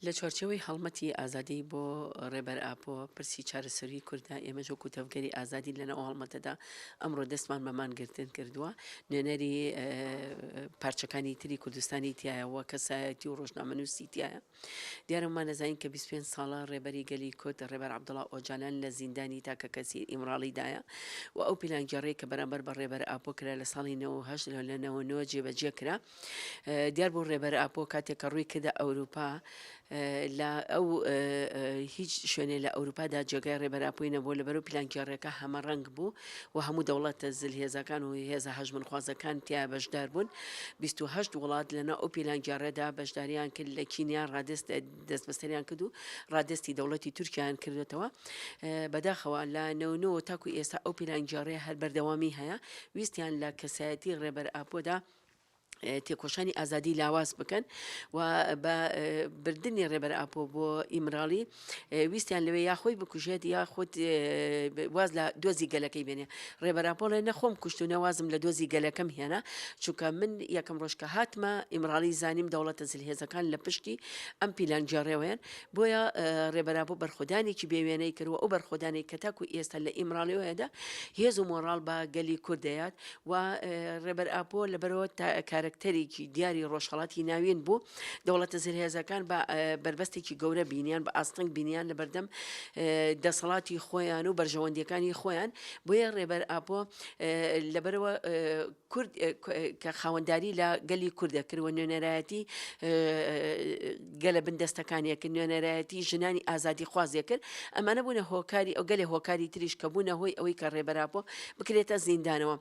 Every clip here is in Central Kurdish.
لە چوارچێوەی هەڵمەتی ئازادی بۆ ڕێبەر ئاپۆ، پرسی چارەسەریی کورددا، ئێمەش وەکوو تەڤگەری ئازادی لەناو ئەو هەڵمەتەدا ئەمڕۆ دەستمان بە مانگرتن کردووە. نوێنەری پارچەکانی تری کوردستانی تیایە و کەسایەتی و ڕۆژنامەنووسی تیایە. دیارە هەموومان ئەزانین کە 25 ساڵە ڕێبەری گەلی کورد ڕێبەر عەبدوڵا ئۆجالان لە زیندانی تاکەکەسی ئیمراڵیدایە و ئەو پیلانگێڕییەی کە بەرامبەر بە ڕێبەر ئاپۆ کرا لە ساڵی 98 لە 99 جێبەجێ کرا. دیار بوو ڕێبەر ئاپۆ کاتێک کە ڕووی کردە ئەوروپا لە ئەو هیچ شوێنێ لە ئەوروپادا جێگای ڕێبەر ئاپۆی نەبوو لەبەرو پیلانگێڕیەکە هەمەڕەنگ بوو و هەموو دەوڵەتە زلهێزەکان و هێزە هەژمونخوازەکان تیا بەشدار بوون 28 وڵات لەناو ئەو پیلانگێڕێدا بەشداریان کرد لە کینیا ڕادست دەستبەسەریان کرد و ڕادستی دەوڵەتی تورکیان کردوێتەوە بەداخەوە لە نەونەوە تاکو ئێستا ئەو پیلانگێڕێ هەر بەردەوامی هەیە ویستیان لە کەسایەتی ڕێبەر ئاپۆدا تێکۆشانی ئازادی لاواز بکەن و بە بردنی ڕێبەر ئاپۆ بۆ ئیمراڵی ویستیان لەوێ یاخۆی بکوژێت یاخود واز لە دۆزی گەلەکەی بێنێ ڕێبەر ئاپۆ ئەڵێ نە خۆم کوشت و نەوازم لە دۆزی گەلەکەم هێنا چونکە من یەکەم ڕۆژ کە هاتمە ئیمراڵی زانیم دەوڵەتە زلهێزەکان لە پشتی ئەم پیلانگێڕێوەیان بۆیە ڕێبەر ئاپۆ بەرخۆدانێکی بێ وێنەی کرد و ئەو بەرخۆدانەی کە تاکو ئێستا لە ئیمراڵیەوەیەدا هێز و مۆڕاڵ بە گەلی کورد دەیات و ڕێبەر ئاپۆ لەبەرەوە کارەکتەرێکی دیاری ڕۆژهەڵاتی ناوین بوو، دەوڵەتە زلهێزەکان بە بەربەستێکی گەورە بینیان، بە ئاستەنگ بینیان لەبەردەم دەسەڵاتی خۆیان و بەرژەوەندیەکانی خۆیان، بۆیە ڕێبەر ئاپۆ لەبەرەوە کورد کە خاوەنداری لە گەلی کورد دەکرد و نوێنەرایەتی گەلە بندەستەکانی کرد، نوێنەرایەتی ژنانی ئازادیخوازی کرد، ئەمانە بوونە هۆکاری ئەو گەلێ هۆکاری تریش کە بوونە هۆی ئەوەی کە ڕێبەر ئاپۆ بکرێتە زیندانەوە.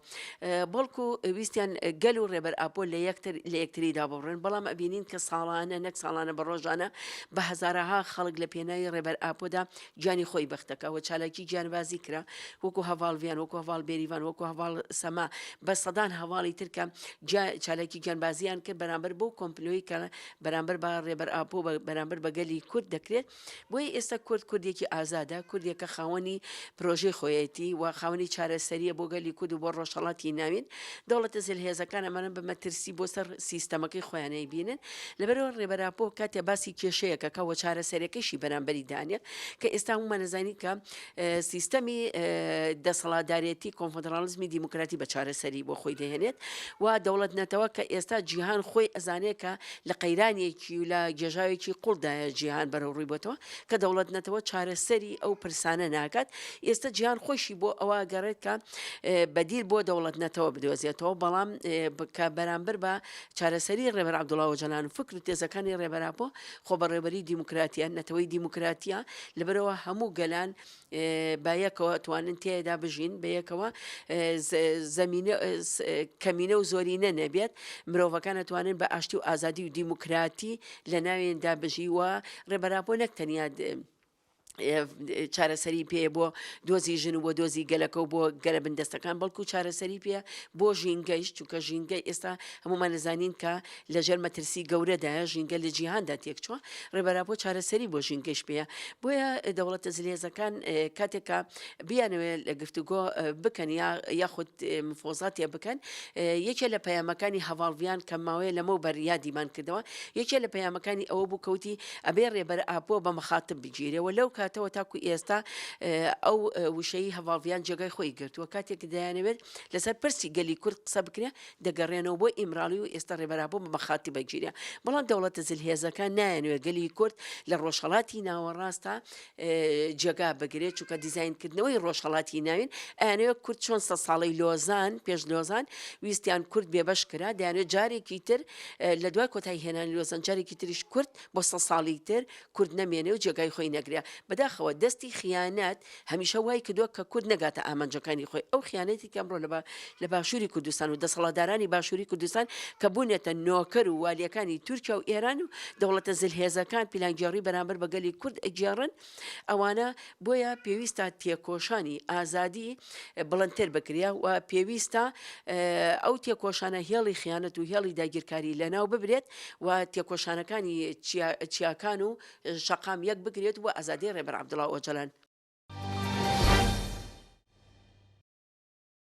بەڵکو ویستیان گەل و ڕێبەر ئاپۆ لە یەکتر لە یەکتری داببڕن، بەڵام ئەبینین کە ساڵانە نەک ساڵانە بە ڕۆژانە بە هەزارەها خەڵک لە پێناوی ڕێبەر ئاپۆدا گیانی خۆی بەخت دەکا و چالاکی گیانبازی کرا وەکو هەڤاڵ ڤیان، وەکو هەڤاڵ بێریڤان، وەکو هەڤاڵ سەما، بە سەدان هەڤاڵی تر کە چالاکی گیانبازیان کرد بەرامبەر بەو کۆمپلۆی کە بەرامبەر بە ڕێبەر ئاپۆ بە بەرامبەر بە گەلی کورد دەکرێت. بۆیە ئێستا کورد کوردێکی ئازادە، کوردێکە خاوەنی پرۆژەی خۆیەتی و خاوەنی چارەسەرییە بۆ گەلی کورد و بۆ ڕۆژهەڵاتی ناوین. دەوڵەتە زلهێزەکان ئەمانە بە مەترسی بۆ سەر سیستەمەکەی خۆیان ئەیبینن. لەبەرئەوە ڕێبەر ئاپۆ کاتێ باسی کێشەیەک ئەکا و چارەسەریەکەیشی بەرامبەری دانێ کە ئێستا هەموومان ئەزانین کە سیستەمی دەسەڵاتدارێتی کۆنفدراڵیزمی دیموکراتی بە چارەسەری بۆ خۆی دەهێنێت و دەوڵەت نەتەوە کە ئێستا جیهان خۆی ئەزانێت کە لە قەیرانێکی و لە گێژاوێکی قوڵدایە جیهان بەرەو ڕووی بۆتەوە کە دەوڵەت نەتەوە چارەسەری ئەو پرسانە ناکات ئێستا جیهان خۆشی بۆ ئەوە گەڕێت کە بەدیل بۆ دەوڵەت نەتەوە بدۆزێتەوە بەڵام کە بەرامبەر بە چارەسەری ڕێبەر عەبدوڵا ئۆجالان و فکر و تێزەکانی ڕێبەر ئاپۆ خۆبەڕێوەبەری دیموکراتیە، نەتەوەی دیموکراتیە، لەبەرئەوە هەموو گەلان بە یەکەوە توانن تێدا بژین، بە یەکەوە زەمینە کەمینە و زۆرینە نەبێت، مرۆڤەکان ئەتوانن بە ئاشتی و ئازادی و دیموکراتی لە ناوێندا بژی و ڕێبەر ئاپۆ نەک تەنیا چارەسەری پێیە بۆ دۆزی ژن و بۆ دۆزی گەلەکە و بۆ گەلە بندەستەکان بەڵکو چارەسەری پێیە بۆ ژینگەیش چونکە ژینگە ئێستا هەمومان دەزانین کە لەژێر مەترسی گەورەدایە ژینگە لە جیهاندا تێکچووە ڕێبەر ئاپۆ چارەسەری بۆ ژینگەیش پێیە بۆیە دەوڵەتە زلهێزەکان کاتێک کە بیانەوێت لە گفتوگۆ بکەن یا یاخود مفۆزاتێ بکەن یەکێ لە پەیامەکانی هەڤاڵ ڤیان کە ماوەیە لەمەوبەر یادیمان کردەوە یەکێ لە پەیامەکانی ئەوە بوو کەوتی ئەبێ ڕێبەر ئاپۆ بە مخاتب بگیرێ و لەو کاتەوە تاکو ئێستا ئەو وشەی هەڤاڵ ڤیان جێگای خۆی گرتووە کاتێک دەیانەوێت لەسەر پرسی گەلی کورد قسە بکرێ دەگەڕێنەوە بۆ ئیمراڵی و ئێستا ڕێبەر ئاپۆ بە مخاتب بگیرێ بەڵام دەوڵەتە زلهێزەکان نایانەوێت گەلی کورد لە ڕۆژهەڵاتی ناوەڕاستە جێگا بگرێت چونکە دیزاینکردنەوەی ڕۆژهەڵاتی ناوین ئەیانەوێت کورد چۆن سە ساڵەی لۆزان پێش لۆزان ویستیان کورد بێبەش کرا دەیانەوێت جارێکی تر لە دوای کۆتایی هێنانی لۆزان جارێکی تریش کورد بۆ سە ساڵی تر کورد نەمێنێ و جێگای خۆی نەگرێ بەداخەوە دەستی خیانەت هەمیشە وای کردووە کە کورد نەگاتە ئامانجەکانی خۆی ئەو خیانەتی کە ئەمڕۆ لە باشووری کوردستان و دەسەڵاتدارانی باشووری کوردستان کە بوونەتە نۆکەر و والیەکانی تورکیا و ئێران و دەوڵەتە زلهێزەکان پیلانگێڕی بەرامبەر بە گەلی کورد ئەگێڕن ئەوانە بۆیە پێویستە تێکۆشانی ئازادی بڵندتر بکرێ و پێویستە ئەو تێکۆشانە هێڵی خیانەت و هێڵی داگیرکاری لەناو ببرێت و تێکۆشانەکانی چیاکان و شەقام یەک بگرێت و ئازادی ڕێبەر عەبدوڵا ئۆجەلان.